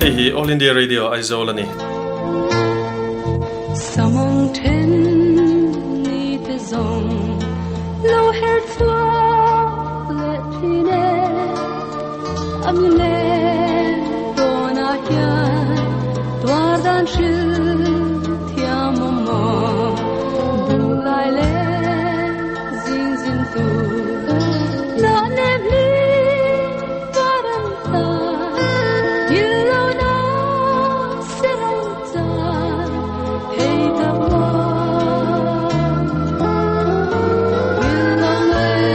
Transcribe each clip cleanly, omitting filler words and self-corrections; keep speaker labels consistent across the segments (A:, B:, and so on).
A: Hei hi All India Radio Aizawl a ni.
B: Samang then ni te zawng lo her chhuak leh thin e. A mi len tawnah hian tuar dan hril thiam awm maw. Duh lai leh zing zin tur na nem hlim tuar an tan. Ngil lo na ser ang chan thei tak maw. Ngil lo ngaih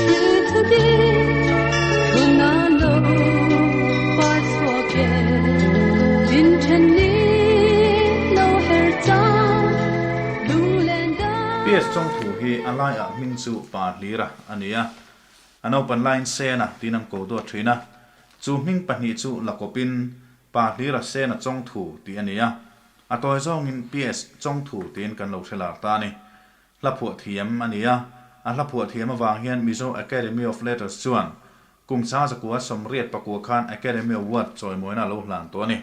B: hril thu dik thlum nan lo par chhuak e. Din then ni lo her chang lunglen dan.
C: PS Chawngthu hi a laiah hming chu Pa Hlira a ni a, a naupan laiin Sena tiin an ko duat thin a. Chu hming pahnih chu la kawpin Pa Hlira Sena Chawngthu tih a ni a, a tawi zawngin PS Chawngthu tiin kan lo hre lar ta a ni. Hla phuah thiam a ni a, a hla phuah thiam avang hian Mizo Academy of Letters chuan kum 1984 khan Academy Award chawimawina a lo hlan tawh a ni.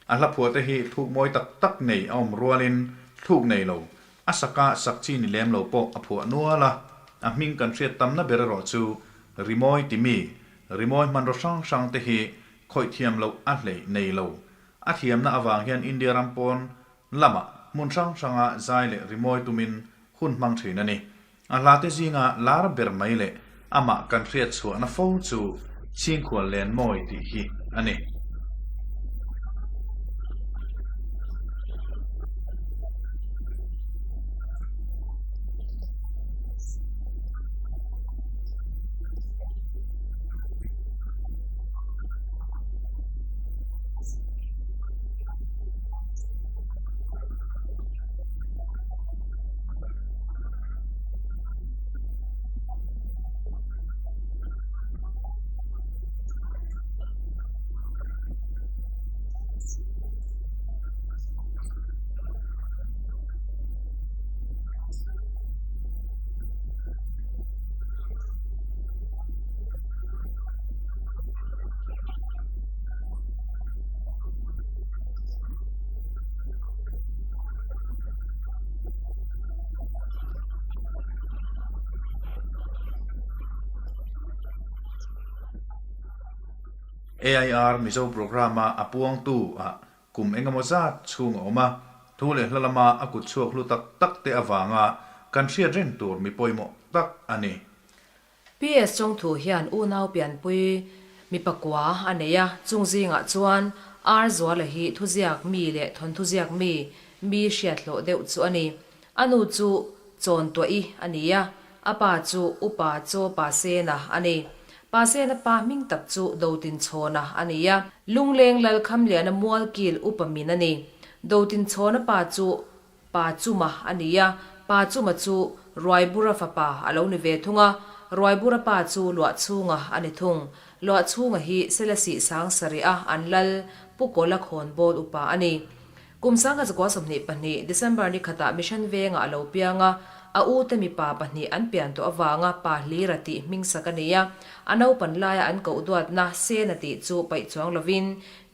C: A hla phuah te hi thluk mawi tak tak nei a awm rualin thluk nei lo, a saka sak chi ni lem lo pawh a phuah nual a, a hming kan hriat tamna ber erawh chu Rimawi ti mi, rimawi hmanraw hrang hrang te hi khawih thiam loh a hleih nei lo. A thiamna avang hian India ram pawn lamah hmun hrang hranga zai leh rimawi tumin hun hmang thin a ni. A hlate zinga lar ber mai leh amah kan hriat chhuahna fo chu Chhingkhual Lenmawi tih hi a ni. AIR Mizo Programme-a a puangtu ah kum engemaw zat chhung a awm a, thu leh hla lama a kut chhuak hlu tak tak te avanga kan hriat reng tur mi pawimawh tak a ni.
D: PS Chawngthu hian unau pianpui mi pakua a nei a, chung zingah chuan Ar Zuala hi thuziak mi leh thawnthuziak mi, mi hriathlawh deuh chu a ni. A nu chu Chawntuahi a ni a, a pa chu Upa Chaw Pasena a ni. Pasena pa hming tak chu Dotinchhawna a ni a, Lungleng Lal Khamliana Mualkil upa min a ni. Dotinchhawna pa chu Pa Chuma a ni a, Pa Chuma chu Ruaibura fapa a lo ni ve thung a, Ruaibura pa chu Luahchhunga a ni thung. Luahchhunga hi Selasih sang sarih a an lal Pu Kawla khawnbawl upa a ni. Kum 1922, December ni khatah Mission Vengah a lo piang a, a ute mipa pahnih an pian tawh avanga Pa Hlira tih hming sak a ni a, a naupan laia an koh duatna Sena tih chu paih chuang lovin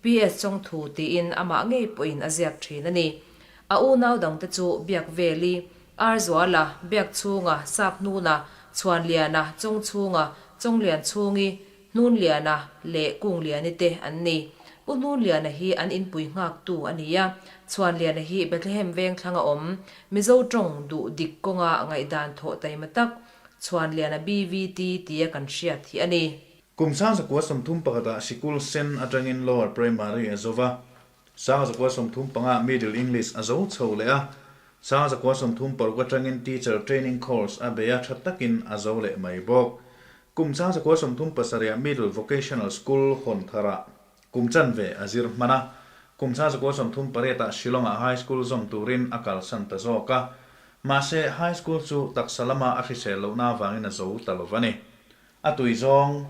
D: PS Chawngthu tiin amah ngei pawhin a ziak thin a ni. A unau dangte chu Biakveli, Arzuala, Biakchhunga, Saphnuna, Chhuanliana, Chawngchhunga, Chawnglianchhungi, Hnunliana leh Kungliani te an ni. Pu Hnunliana hi an inpui nghaktu a ni a, Chhuanliana hi Bethlehem veng thlanga awm, Mizo tawng duh dik kawnga ngaihdan thawh taima tak, Chhuanliana BVT tia kan hriat hi a ni.
C: Kum 1931 ah sikul sen atangin Lower Primary a zo va, 1935 Middle English a zo chho leh a, 1936 atangin Teacher Training Course a bei a tha takin a zo leh mai bawk. Kum 1937 Middle Vocational School hawn tharah kum chanve a zir hman a, kum 1938 Shillong-ah High School zawm turin a kalsan ta zawk a. Mahse, High School chu taksa lama a hrisel lohna avangin a zo ta lo va ni. A tui zawng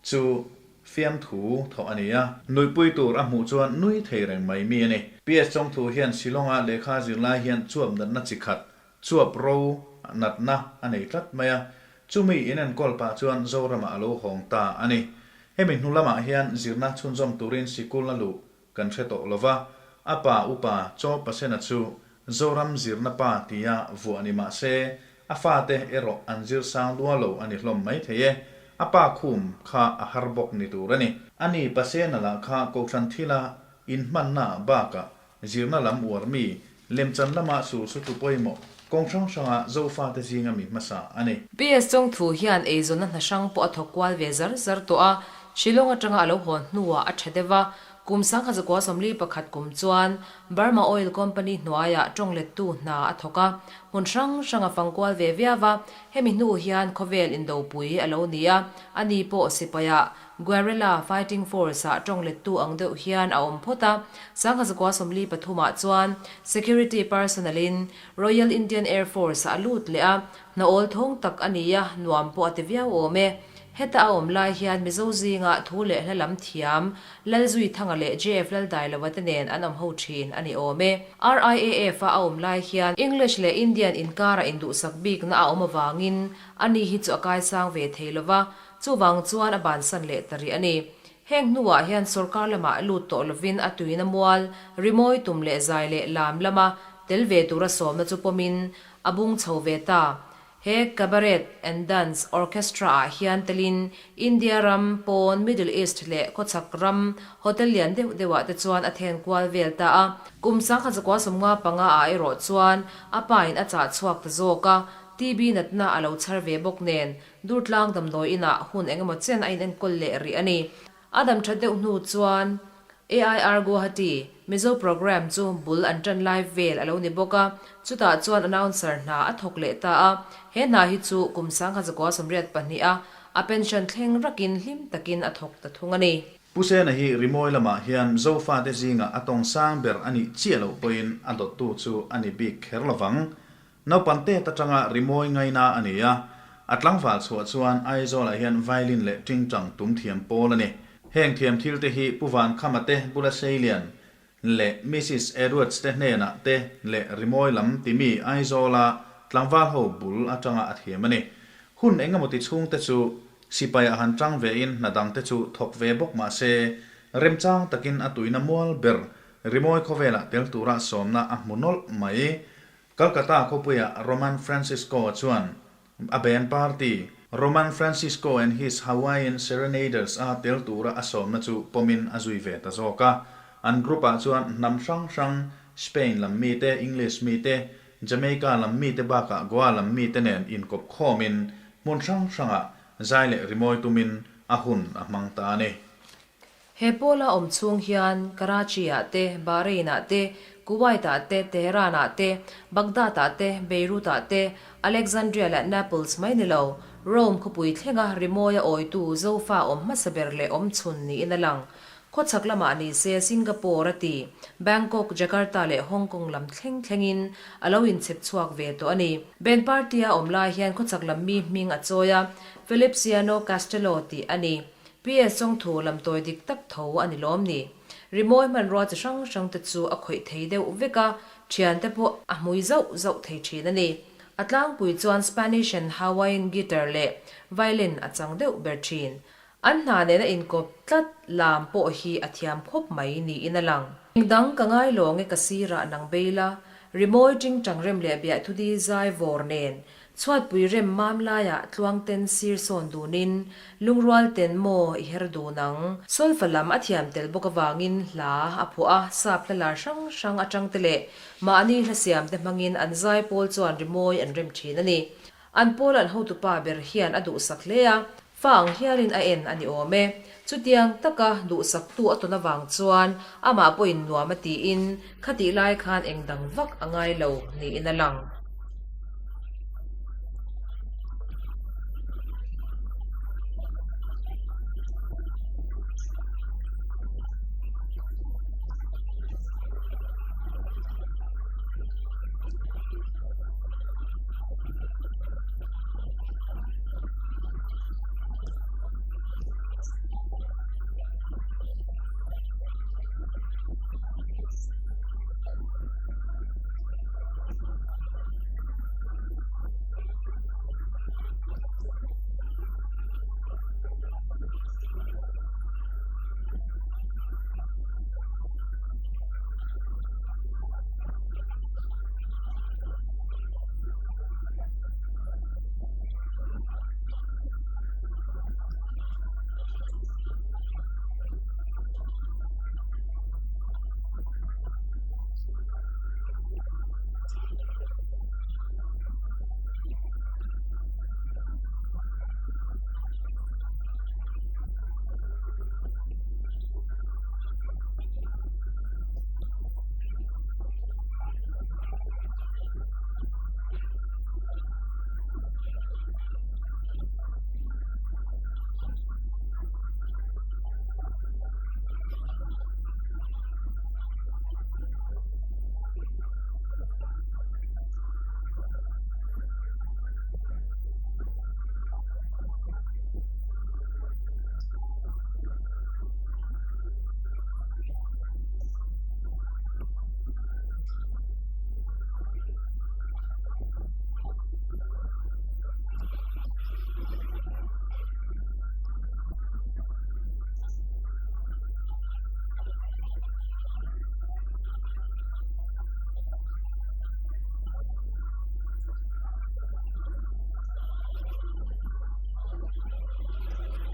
C: Chu fiamthu thawh a ni a. Nuihpui tur a hmuh chuan nui thei reng mai mi a ni. PS Chawngthu hian Shillong-a lehkha zirlai hian chuap natna chi khat, chuap ro natna a nei tlat mai a. Chumi inenkawl pah chuan Zoramah a lo hawng ta a ni. Hemi hnu lamah hian zirna chhunzawm turin sikul a luh. kan hre tawh lo va, a pa upa Chaw Pasena chu Zoram zirna pa tia vuah ni mah se, a fate erawh an zir sang lua lo a ni hlawm mai thei e. A pa khum kha a har bawk ni tur a ni. Ani Pasena lah kha Kohhran thila inhmanna bakah Zirna lam uar mi, lemchan lama sulsutu pawimawh, kawng hrang hranga Zofate zinga mi hmasa a ni.
D: PS Chawngthu hian eizawnna hna hrang pawh a thawk kual ve zar zar tawh a, Shillong atanga a lo hawn hnuah a tha deuh a, kum 1941 kum chuan Burma Oil Company hnuaiah tawng lettu hna a thawk a, hmun hrang hrang a fang kual ve viau a, hemi hnu hian khawvel indopui a lo ni a, ani pawh sipaiah Guerrilla Fighting Force-ah tawng lettu ang deuh hian a awm phawt a, 1943 ah chuan Security Personnel-in Royal Indian Air Force-ah a lut leh a, hna awl thawng tak a ni a, nuam pawh a ti viau awm e. Heta a awm lai hian Mizo zingah thu leh hla lam thiam Lalzuithanga leh JF Laldailova te nen an awm ho thin a ni awm e. RIAF-a a awm lai hian English leh Indian inkarah induhsak bikna a awm avangin ani hi chu a kaisang ve thei lova, Chuvang chuan a bansan leh ta rih a ni. Heng hnuah hian sorkar lamah lut tawh lovin a tuina mual, rimawi tum leh zai leh lam lama tel ve tura sawmna chu pawmin a bung chho ve ta. He Cabaret and Dance Orchestra-ah hian telin India ram, pawn, Middle East leh khawchhak ram hotel lian deuh deuhah te chuan a then kual vel ta a. Kum 1995 ah erawh chuan a pain a chah chhuak ta zawk a, TB natna a lo chhar ve bawk nen Durtlang damdawi inah hun engemaw chen a inenkawl leh rih a ni. A dam that deuh hnu chuan AIR Guwahati Mizo Programme chu bul an tan lai vel a lo ni bawk a, chutah chuan announcer hna a thawk leh ta a. He hna hi chu kum 1982 a a pension thleng rakin hlim takin a thawk ta thung a ni.
C: Pu Sena hi rimawi lamah hian Zofate zingah a tawng sang ber a nih chiah loh pawhin a dawttu chu a ni bik kher lovang. Naupang tet atanga rimawi ngaina a ni a, a tlangval chhuah chuan Aizawlah hian violin leh tingtang tum thiam pawl a ni. Heng thiam thil te hi Pu Vankhama te bula Seilian leh Misis Edwards te hnenah te leh rimawi lam timi Aizawla tlangval ho bul atanga a thiam a ni. Hun engemaw ti chhung te chu sipaiah han tang vein hna dang te chu thawk ve bawk mah se, remchang takin a tuina mual ber rimawi khawvelah tel tura sawmna a hmu nawlh mai. Calcutta khawpuiah Roman Francisco chuan a band party, Roman Francisco and his Hawaiian Serenaders a tel tura a sawmna chu pawmin a zui ve ta zawk a. An group-ah chuan hnam hrang hrang, Spain lam mite, English mite, Jamaica lam mite bakah Goa lam mite nen inkawp khawmin hmun hrang hrangah zai leh rimawi tumin a hun a hmang ta a ni.
D: He pawla awm chhung hian Karachi-ah te, Bahrain-ah te, Kuwait-ah te, Tehran-ah te, Baghdad-ah te, Beirut-ah te, Alexandria leh Naples mai ni lo, Rome khawpui thlenga rimawi a awitu Zofa awm hmasa ber leh awm chhun niin a lang. Khawchhak lamah ni se Singapore a ti, Bangkok, Jakarta leh Hong Kong lam thleng thlengin a lo inchhep chhuak ve tawh a ni. Band party-a awm lai hian khawchhak lam mi hming a chawi a, Felipciano Castelo tih a ni. PS Chawngthu lam tawi dik tak tho a ni lawm ni? Rimawi hmanrua chi hrang hrang te chu a khawih thei deuh vek a, thiante pawh a hmui zauh zauh thei thin a ni. A tlangpui chuan Spanish and Hawaiian guitar leh violin a chang deuh ber thin. An hna nena inkawp tlat lam pawh hi a thiam khawp mai niin a lang. Engdang ka ngai lawng e ka sirah nang beila, rimawi tingtang rem leh biahthudi zai vawr nen Chhuatpui rem mam laiah tluangten sir sawn dunin lungrual ten maw i her dun ang. Solfa lam a thiam tel bawk avangin hla a phuah a, sap hla lar hrang hrang atang te leh mahni hla siam te hmangin an zai pawl chuan rimawi an rem thin a ni. An pawl an hotupa ber hian a duhsak hle a, fa ang hialin a en a ni awm e. Chutiang taka duhsaktu a tawn avang chuan amah pawhin nuam a tiin khatih lai khan eng dang vak a ngai lo niin a lang.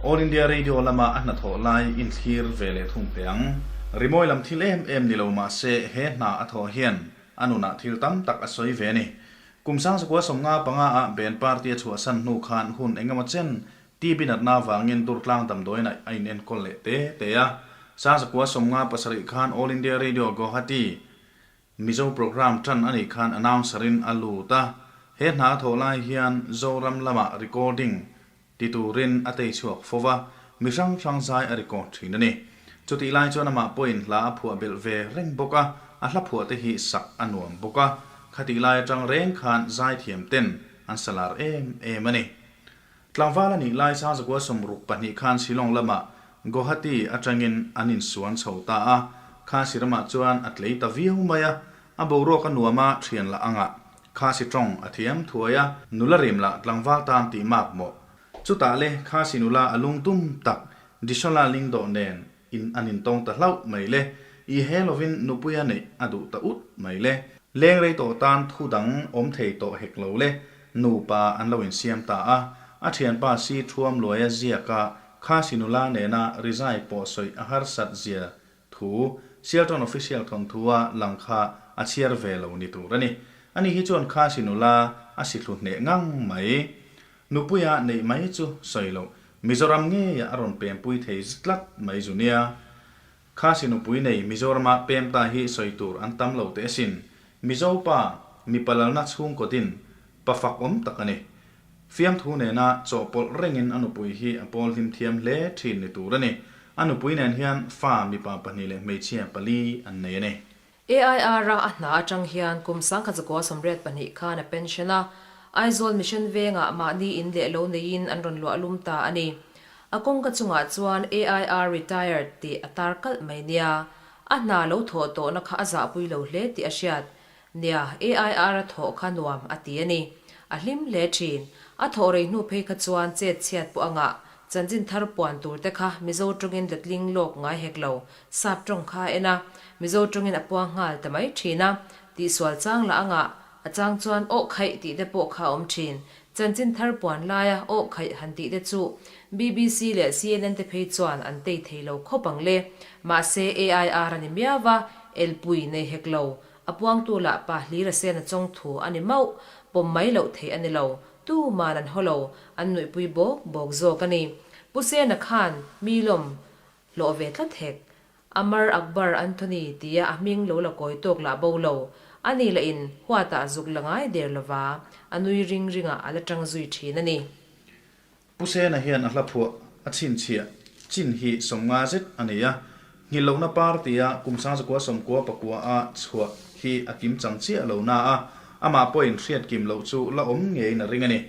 C: All India Radio lama a hnathawh lai inthlir ve leh thung teh ang. Rimawi lam thil em em ni lo mah se he hna a thawh hian a nunah thil tam tak a sawi ve a ni. Kum sangzakua sawmnga panga ah Ben Party a chhuahsan hnu khan hun engemaw chen TB natna avangin Durtlang damdawiin a inenkawl leh te te a. Sangzakua 57 khan All India Radio Guwahati Mizo programme tan a nih khan announcer in a lut a. He hna a thawh lai hian Zoram lamah recording ti turin a tei chhuak fo va, mi hrang hrang zai a record thin a ni. Chutih lai chuan amah pawhin hla a phuah belh ve reng bawk a, a hla phuah te hi sak a nuam bawk a, khatih lai atang reng khan zaithiam ten an sa lar em em a ni. Tlangval a nih lai Sangzakua 62 khan Shillong lamah Guwahati atangin an insuan chho ta a, Khasi ramah chuan a tlei ta viau mai a, a boruak a nuam a thian lah angah Khasi tawng a thiam thuai a, nula rim lah tlangval tan tih mak mawh. Chutah le Khasi nula a lungtum tak Dishola Lingdawh nen in an intawng ta hlauh mai le, i he lovin nupuia neih a duh ta ut mai le. Leng rei tawh tan thu dang awm thei tawh hek lo le, nupa an lo insiam ta a, a thianpa si thuam luaia ziaka Khasi nula nena rizai pawh sawi a harsat zia thu Sialton official thawnthu-a lang kha a chhiar ve lo ni tur a ni. Ani hi chuan Khasi nula a si thlu hneh ngang mai. Nupuia neih mai chu sawi loh, Mizoram ngeia a rawn pempui thei tlat mai zu nia. Khasi nupui nei Mizorama pem ta hi sawi tur an tam lo teh asin. Mizo pa, mipa lalna chhungkaw din, pa fak awm tak a ni. Fiamthu nena chawhpawlh rengin a nupui hi a pawl hlim thiam hle thin ni tur a ni. A nupui nen hian fa mipa pahnih leh hmeichhia pali an nei a ni.
D: AIR-a a hna atang hian kum 1982 khan a pension a, Aizawl Mission vengah mahni in leh lo neiin an rawn luah lum ta a ni. A kawngka chungah chuan AIR Retired tih a tar kalh mai nia. A hna lo thawh tawhna kha a zahpui lo hle tih a hriat. Nia, AIR a thawh kha nuam a ti a ni. A hlim hle thin. A thawh rei hnu phei kha chuan chet chhiat pawh a ngah. Chanchin thar puan tur te kha Mizo tawngin letling lawk ngai hek lo. Sap tawng kha a en a, Mizo tawngin a puang nghal ta mai thin a. Tihsual chang lah a ngah. A chang chuan awh khaih tih te pawh kha a awm thin. Chanchin thar puan laia awh khaih han tih te chu BBC leh CNN te phei chuan an tei thei lo khawp ang le. Mahse AIR a ni miau va, elpui nei hek lo. A puangtu lah pa hlir a sen a chawng thu a ni mauh, pawm mai loh theih a ni lo. Tuman an haw lo, an nuihpui bawk bawk zawk a ni. Pu Sena khan mi lawm hlawh ve tlat hek. Amar Akbar Anthony tia a hming lo la kawi tawk lah bo lo. A ni lah in huatah zuk la ngai der lova, a nui ring ringah a la tang zui thin a ni.
C: Pu Sena hian a hla phuah a chhinchhiah chin hi 50 zet a nei a, nghilh lohna party a kum 1999 a chhuah hi a kim chang chiah lo na a, amah pawhin hriat kim loh chu la awm ngeiin a ring a ni.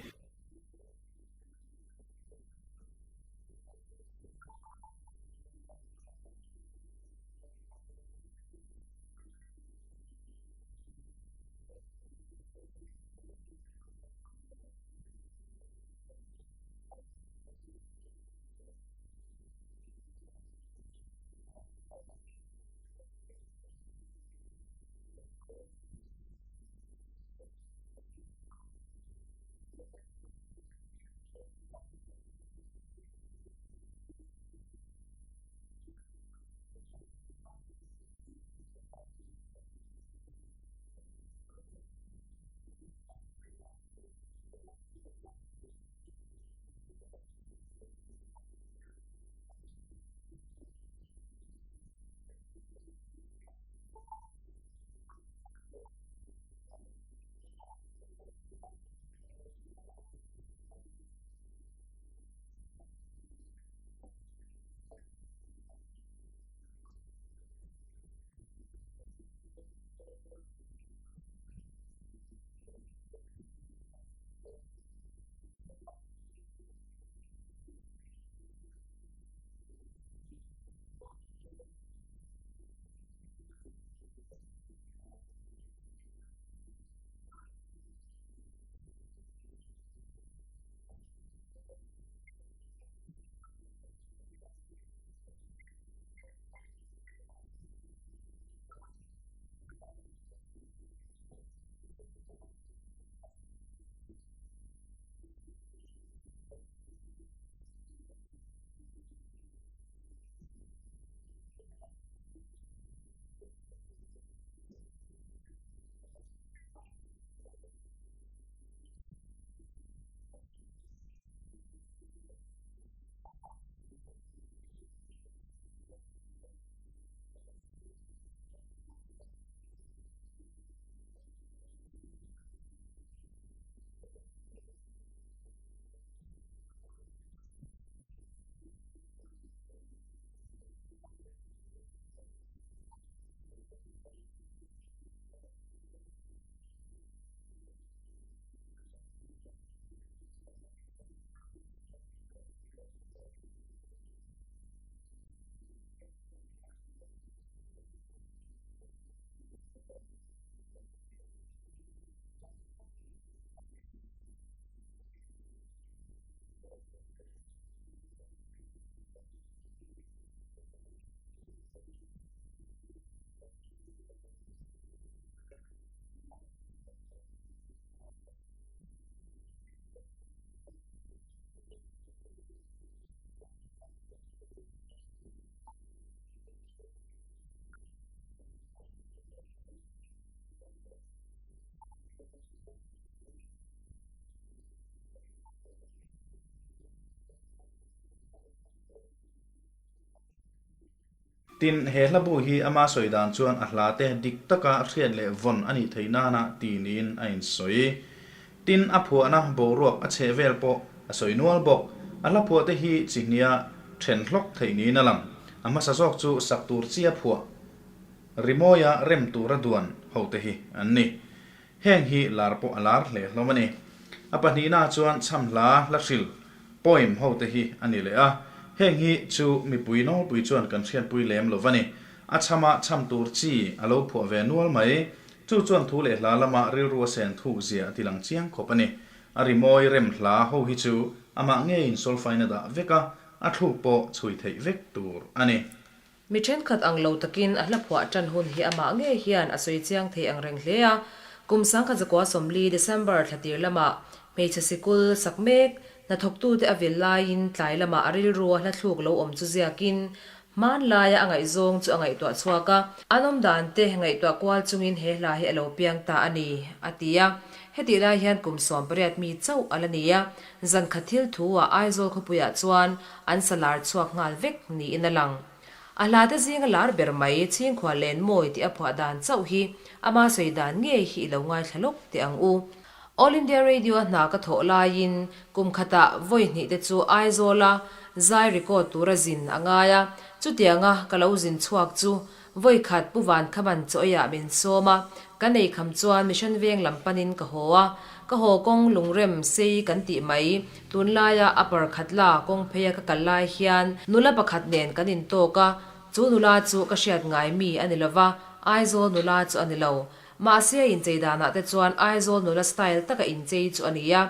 C: Tin, he hla bu hi ama sawi dan chuan a hla te dik taka hriat leh vawn a nih theih nana ti niin a insawi. Tin, a phuahna boruak a chheh vel pawh a sawi nual bawk. A hla phuah te hi chi hnia then hlawk theih niin a lang. A hmasa zawk chu sak tur chia phuah rimawia rem tura duan ho te hi an ni. Heng hi lar pawh a lar hle hlawm a ni. A pahnihna chuan chham hla hla hril, poem, ho te hi a ni leh a. Heng hi chu mipui nawlpui chuan kan hriatpui lem lo va ni. A chhama chham tur chi a lo phuah ve nual mai. Chu chuan thu leh hla lama rilru a sen thuk zia a tilang chiang khawp a ni. A rimawi rem hla ho hi chu amah ngeiin solfaina dah vek a, a thluk pawh chhui theih vek tur a ni.
D: Mi thenkhat ang lo takin a hla phuah tan hun hi amah ngei hian a sawi chiang thei ang reng hle a. Kum 1940 December thla tir lamah hmeichhe sikul sak mek hnathawktute a vil laiin tlai lamah a rilru a hla thluk lo awm chu ziakin hmanlaia a ngaihzawng chu a ngaihtuah chhuak a. An awm dan te ngaihtuah kual chungin he hla hi a lo piang ta a ni, a ti a. Hetih lai hian kum 18 mi chauh a la ni a, zan khat thil thu ah Aizawl khawpuiah chuan an sa lar chhuak nghal vek niin a lang. A hla te zinga lar ber mai Chhingkhua Len Mawi tih a phuah dan chauh hi ama sawi dan ngei hi i lo ngaithla lawk teh ang u. All India Radio a hna ka thawh laiin kum khatah vawi hnih te chu Aizawla zai record tura zin a ngai a, chutianga ka lo zin chhuak chu vawi khat Pu Vankhaman chaw eiah min sawm a, kan ei kham chuan Mission Veng lam panin ka haw a, ka haw kawng lungrem sei kan tih mai tunlaia Upper Khatla kawng pheia ka kal lai hian nula pakhat nen kan intawk a, chu nula chu ka hriat ngai mi a ni lova, Aizawl nula chu a ni lo. Mahse a inchei danah te chuan Aizawl nula style taka inchei chu a ni a,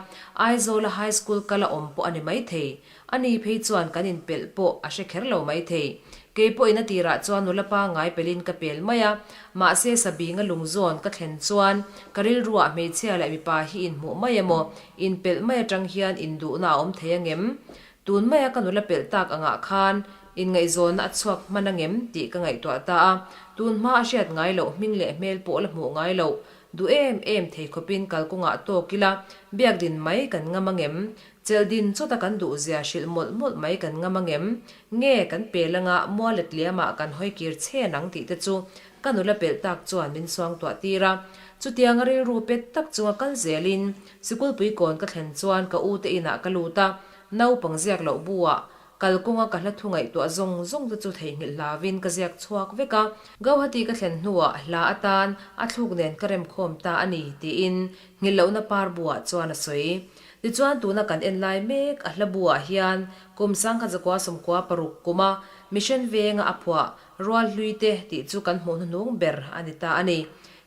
D: Aizawla high school kal a awm pawh a ni maithei. A ni phei chuan kan inpelh pawh a hre kher lo maithei. Kei pawhin a tirah chuan nula pangngai pelhin ka pel mai a, mahse Sabinga lungzawn ka thlen chuan ka rilruah hmeichhia leh mipa hi inhmuh mai emaw, inpelh mai atang hian induhna a awm thei angem? Tun maia ka nula pelh tak angah khan inngaihzawnna a chhuak hman angem tih ka ngaihtuah ta a, tun hma a hriat ngai loh hming leh hmel pawh la hmuh ngai loh duh em em thei khawpin kalkawngah tawk ila biakdin mai kan ngam angem? Chelhdin chawta kan duhzia hrilh mawlh mawlh mai kan ngam angem? Nge kan pel anga mualet liamah kan hawi kir chhen ang tih te chu ka nula pelh tak chuan min suangtuah tir a. Chutianga rilru pet tak chunga kal zelin Sikulpui kawn ka thlen chuan ka u te inah ka lut a, naupang ziak loh bu ah kalkawnga ka hla thu ngaihtuah zawng zawng te chu theihnghilh hlauin ka ziak chhuak vek a. Gauhati ka thlen hnuah hla atan a thluk nen ka remkhawm ta a ni tiin nghilh lohna par bu ah chuan a sawi. Tichuan tuna kan en lai mek a hla bu ah hian kum 1996 kuma Mission Venga a phuah Rual hlui te tih chu kan hmuh hnuhnung ber a ni ta a ni.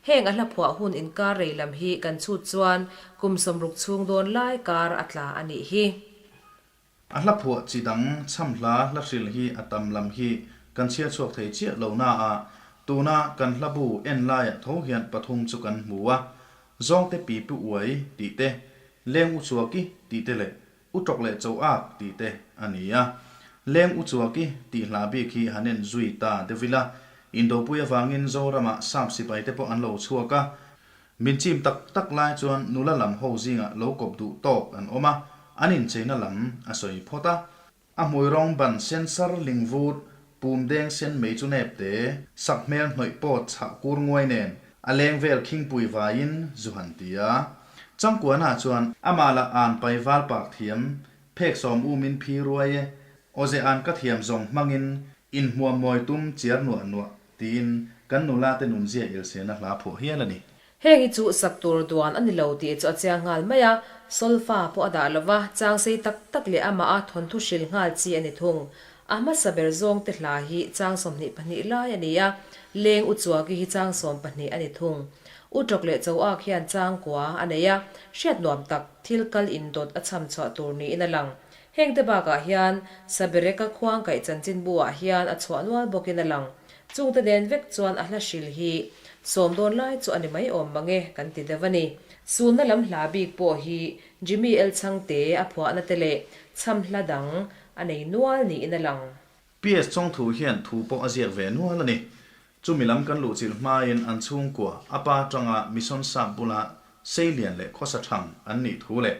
D: Heng a hla phuah hun inkar rei lam hi kan chhut chuan kum 60 chhung dawn lai kar a tla a nih hi.
C: A hla phuah chi dang chham hla hla hril hi a tam lam hi kan chhiar chhuak thei chiah lo na a, tuna kan hla bu en laiah tho hian pathum chu kan hmu a, Zawngte pi pu uai tih te, Leng u chuaki tih te leh U tawk leh cho ak tih te a ni a. Leng u chuaki tih hla bik hi han en zui ta deuh ila, Indopui avangin Zoramah sap sipai te pawh an lo chhuak a, min chim tak tak lai chuan nula lam ho zingah lo kawp duh tawk an awm a, an incheina lam a sawi phawt a. A hmui rawng ban sen sar ling vut, pum deng sen mei chu nep te, sak hmel hnawih pawt chhah kur nguai nen a leng vel khingpui vaiin zu han ti a. Changkuana chuan amah lah an pai val pak thiam, phek sawm umin phi ruai e, awze an ka thiam zawng hmangin inhmuam mawi tum chiar nuah nuah tiin kan nula te nunzia ilsena hla phuah hial a ni.
D: Heng hi chu sak tur duan a ni lo tih chu a chiang nghal mai a, solfa pawh a dah lo va, chang sei tak tak leh amah a thawnthu hril nghal chi a ni thung. A hmasa ber zawng te hla hi chang 22 lai a ni a, leng u chuaki hi chang 12 a ni thung. U tawk leh cho ak hian chang kua a nei a, hriat nuam tak thil kal indawt a chham chhuah tur niin a lang. Heng te bakah hian Sabereka khuangkaih chanchinbu ah hian a chhuah nual bawkin a lang. Chungte nen vek chuan a hla hril hi sawm dawn lai chu a ni mai awm mange kan ti deuh a ni. Sunna lam hla bik pawh hi Jimmy L Chhangte a phuahna te leh chham hla dang a nei nual niin a lang.
C: PS Chawngthu hian thu pawh a ziak ve nual a ni. Chumi lam kan luhchilh hmain an chhungkua a pa tanga Mission Sap bula Seilian leh khawsa thang an nih thu leh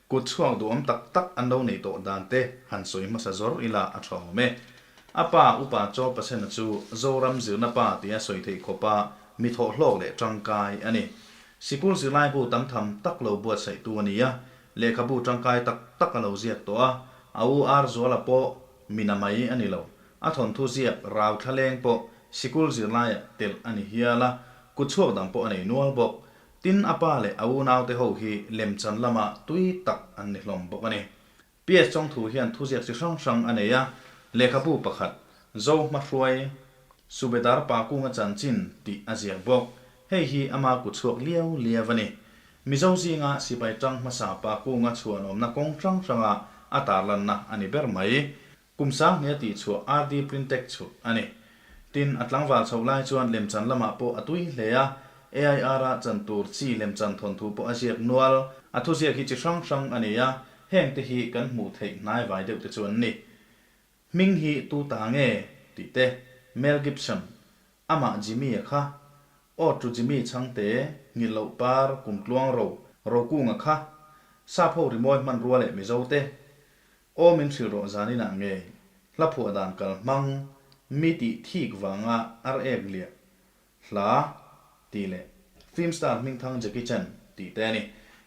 C: kut chhuak duhawm tak tak an lo neih tawh dan te han sawi hmasa zawr ila a tha awm e. A pa Upa Chawpasena chu Zoram zirna pa tia sawi theih khawpa mi thawhhlawk leh tangkai a ni. Sikul zirlaibu tam tham tak lo buatsaihtu a ni a, lehkhabu tangkai tak tak a lo ziak tawh a, a u Ar Zuala pawh mi na mai a ni lo. A thawnthu ziak rau thlaleng pawh sikul zirlaiah telh a ni hial a, kutchhuak dang pawh a nei nual bawk. Tin, a pa leh a unaute ho hi lemchan lama tui tak an ni hlawm bawk a ni. PS Chawngthu hian thuziak chi hrang hrang a nei a, lehkhabu pakhat, Zo Hmahruai, Subedar Pakunga chanchin tih a ziak bawk. Hei hi ama kutchhuak liau liau a ni. Mizo zinga sipai tang hmasa Pakunga chhuanawmna kawng hrang hranga a tarlanna a ni ber mai. Kum sanghnih a tihchhuah RD Printec chu a ni. Tin, a tlangval chhoh lai chuan lemchan lamah pawh a tui hle a, AIR-a chan tur chi lemchan thawnthu pawh a ziak nual. A thuziak hi chi hrang hrang a ni a, hengte hi kan hmuh theih hnaivai deuh te chu an ni. Hming hi tu ta nge? tih te, Mel Gibson, amah Jimmy-a kha, Aw tu Jimmy Chhangte, Nghilh loh par, Kumtluang ro, Rokunga kha, Sap ho rimawi hmanrua leh Mizo te, Aw min hrilh rawh zaninah nge hla phuah dan kal hmang mi tih thik vanga ar ek liah hla tih leh film star hmingthang Jackie Chan tih te a ni.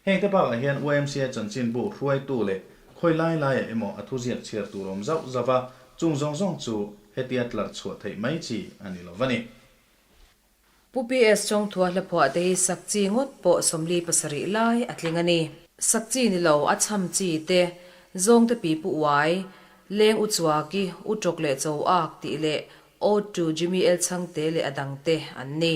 C: Heng te bakah hian YMCA chanchinbu hruaitu leh khawi lai laiah emaw a thuziak chhiar tur awm zauh zauh a, chung zawng zawng chu hetia tlar chhuah theih mai chi a ni lo va ni.
D: Pu PS Chawngthua hlaphuah te hi sak chi ngawt pawh 47 lai a tling a ni. Sak chi ni lo, a chham chi te, Zawngte pi pu uai, Leng u chuaki, u tawk leh cho ak tih leh Ode to Jimmy L Chhangte leh a dang te an ni.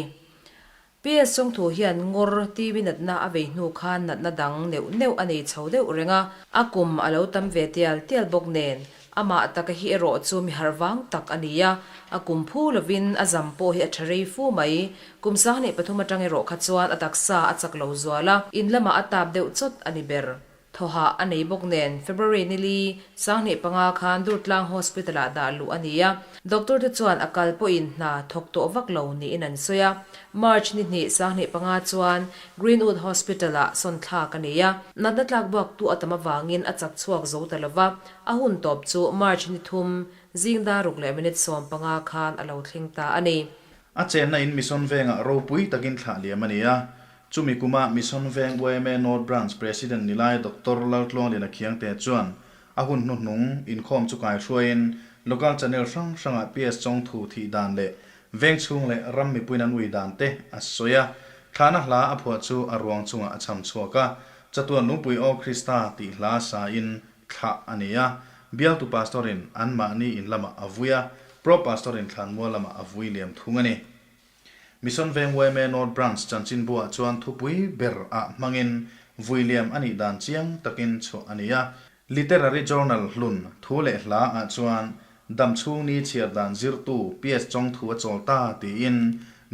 D: PS Chawngthu hian ngawr TV natna a vei hnu khan natna dang neuh neuh a nei chho deuh reng a, a kum a lo tam ve tial tial bawk nen Amah taka hi erawh chu mi harh vang tak a ni a, a kum phu lovin a zam pawh hi a tha rei fu mai. Kum 23 atang erawh kha chuan a taksa a chak lo zual a, in lamah a tap deuh chawt a ni ber. Thawhah a nei bawk nen February ni li, 2005 khan Durtlang Hospital-ah dah luh a ni a, doctor te chuan a kal pawhin hna thawk tawh vak lo niin an sawi a. March ni hnih, 2005 chuan Greenwood Hospital-ah sawn thlak a ni a, natna tlak buaktu a tam avangin a chak chhuak zo ta lo va, A hun tawp chu March ni thum, zing dar ruk leh minute 15 khan a lo thleng ta a ni.
C: A chenna in Mission Vengah ropui takin thlah liam a ni a. Chumi kuma Mission Veng yma North Branch President Nilai Doctor Laltluangliana Khiangte chuan a hun hnuhnung inkhawm chu kaihruaiin Local Channel hrang hrangah PS Chawngthu thih dan leh veng chhung leh ram mipuiin an ui dan te a sawi a. Thlahna hla a phuah chu a ruang chungah a cham chhuak a. Chatuan Lungpui Aw Krista tih hla sain Thlah a ni a, bialtu pastor-in anmahni in lamah a vui a, pro pastor-in thlanmual lamah a vui liam thung a ni. Mission Veng yma North Branch chanchinbuah chuan thupui ber ah hmangin vui liam a nih dan chiang takin chhuah a ni a. Literary Journal hlun thu leh hla ah chuan dam chhung ni chhiar dan zirtu PS Chawngthu a chawl ta tiin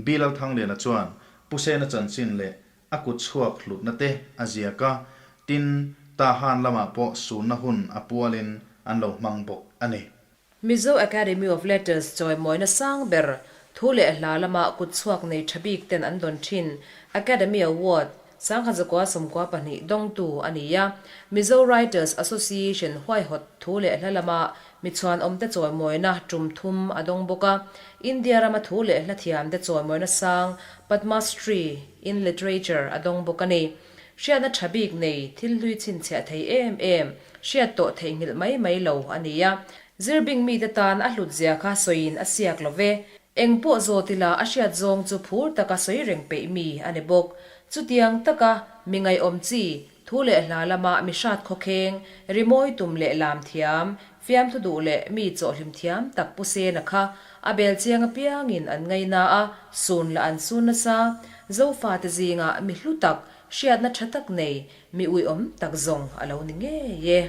C: B Lalthangliana chuan Pu Sena chanchin leh A kut chhuak hlutna te a ziak a, tin, Tahan lamah pawh sunna hun a pualin an lo hmang bawk a ni.
D: Mizo Academy of Letters chawimawina sang ber, thu leh hla lama kut chhuak nei tha bik ten an dawn thin Academy Award, 1992 dawngtu a ni a. Mizo Writers Association huaihawt thu leh hla lama mi chhuanawmte chawimawina tum thum a dawng bawk a. India rama thu leh hla thiamte chawimawina sang Padma Shri in Literature a dawng bawk a ni. Hriatna tha bik nei thil hlui chhinchhiah thei em em, hriat tawh theihnghilh mai mai lo a ni a. Zirbing mite tan a hlut zia kha sawiin a siak lo ve. Eng pawh zawt ila a hriat zawng chu phur taka sawi reng peih mi a ni bawk. Chutiang taka mi ngaihawm chi, thu leh hla lama mi hrat khawkheng, rimawi tum leh lam thiam, fiamthu duh leh mi chawhhlim thiam tak Pu Sena kha a bel chiang apiangin an ngaina a, sun lah an sun nasa. Zofate zingah mi hlu tak, hriatna tha tak nei, mi uiawm tak zawng a lo ni ngei e.